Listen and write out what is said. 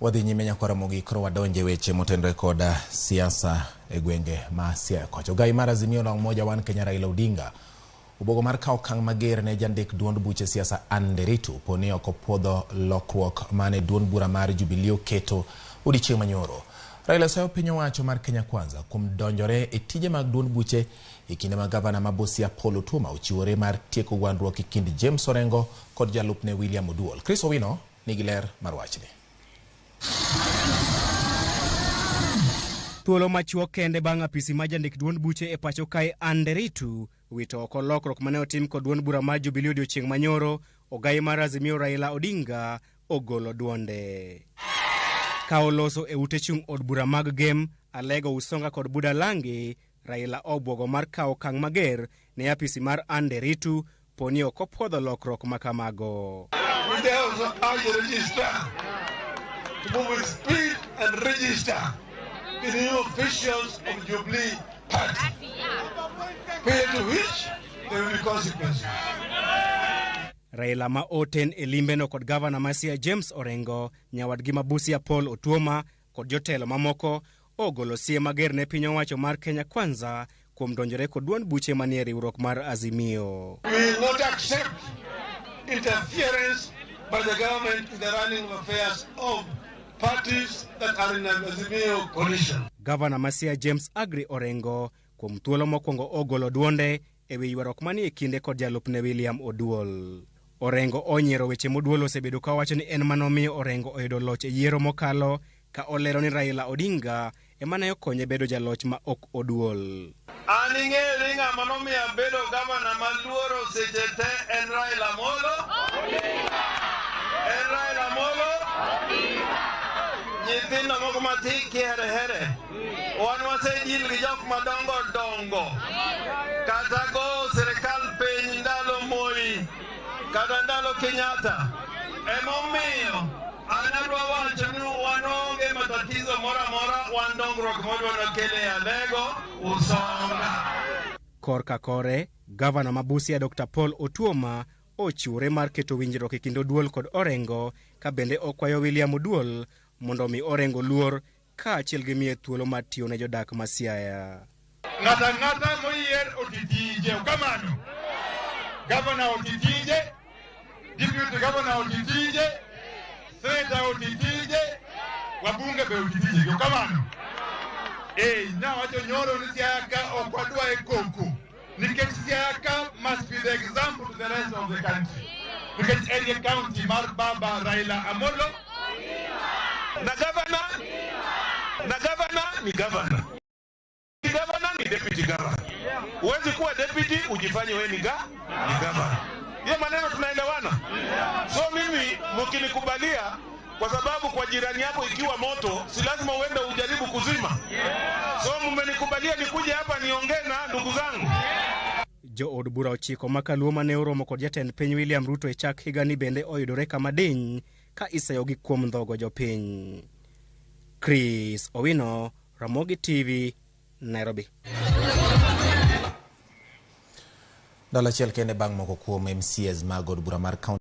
Wadhi nyime nyakwa Ramogi, koro wadonje weche motenore kod siasa e gwenge ma Siaya kocha. Ogai mar Azimio la Umoja One Kenya Raila Odinga obuogo mar kawo okang' mager ne jandik duond buche siasa Anne Nderitu poni ok opuodho lokruok mane duond bura mar Jubilee oketo odiechieng' manyoro. Raila oseyo piny owacho mar Kenya Kwanza kuom donjore e tije mag duond buche e kinde ma gavana ma Busia Paul Otuoma ochiwore mar tieko gwandruok e kind James Orengo kod jalupne William Oduol. Chris Owino nigi ler mar wachni. Thuolo machuok kende bang' apisi ma jandik duond buche e pacho kae Anne Nderitu wito oko lokruok mane otim kod duond bura mar Jubilee odiochieng' manyoro, ogai mar Azimio Raila Odinga ogolo duonde. Ka oloso e ute chung' od bura mag Gem, Alego, Usonga kod Budalangi, Raila obwogo mar kawo okang' mager ne apisi mar Anne Nderitu poni ok opuodho lokruok ma kamago. We also urge registrar to move with speed and register the new officials of Jubilee Party, prior to which there will be consequences. Raila ma oten e limbeno kod gavana ma Siaya James Orengo, nyawadgi ma Busia Paul Otuoma kod jotelo mamoko ogolo siem mager ne piny owacho mar Kenya Kwanza kuom donjore kod duond buche manie riwruok mar Azimio. We will not accept interference by the government in the running of affairs of parties that are in an Azimio coalition. Gavana ma Siaya James Agri Orengo kuom thuolo mokwongo ogolo duonde e wi ywaruok manie kinde kod jalupne William Oduol. Orengo onyiero weche moduol osebedo ka wacho ni en manomiyo Orengo oyudo loch e yiero mokalo ka olero ni Raila Odinga ema ne okonye bedo jaloch ma ok oduol. An ing'eyo ni ng'ama nomiyo abedo gavana maluoro seche te en Raila Amolo Odinga. En Raila Amolo Odinga. Nyithindo moko matin kihere here. Wan wasedil gi jok madongo dongo. Kata go sirikal piny ndalo Moi kata ndalo Kenyatta. Emomiyo an adwa wacho ni wan onge matatizo moro amora, wan dongruok modwa nokele e Alego Usonga. Korka kore, gavana ma Busia Dr. Paul Otuoma ochiwore mar keto winjruok e kind Oduol kod Orengo ka bende okwayo William Oduol mondo omi Orengo luor kaachiel gi miye thuolo mar tiyo ne jodak ma Siaya. Ng'ato ang'ata moyier oti tije, kamano. Gavana oti tije, deputy governor oti tije, senator oti tije, wabunge be oti tije, kamano. Eh, nawacho nyoro ni Siaya ka ok wadwa e koko. Nikech Siaya ka must be the example to the rest of the country. Nikech en e county mar baba Raila Amolo. Na governor, na governor ni governor. Governor ni deputy governor. Huwezi kuwa deputy ujifanye wewe ni ni governor. Hiyo maneno tunaelewana? So mimi mkinikubalia, kwa sababu kwa jirani yako ikiwa moto si lazima uende ujaribu kuzima. So mmenikubalia nikuje hapa niongee na ndugu zangu. Jo od bura ochiko ma kaluo mane oromo kod jatend piny William Ruto e chak higani bende oyudore kama diny ka iseyogi kuom ndhogo jopiny. Chris Owino, Ramogi TV, Nairobi. Ndalo achiel kende bang' moko kuom MCAs mag od bura mar kaunti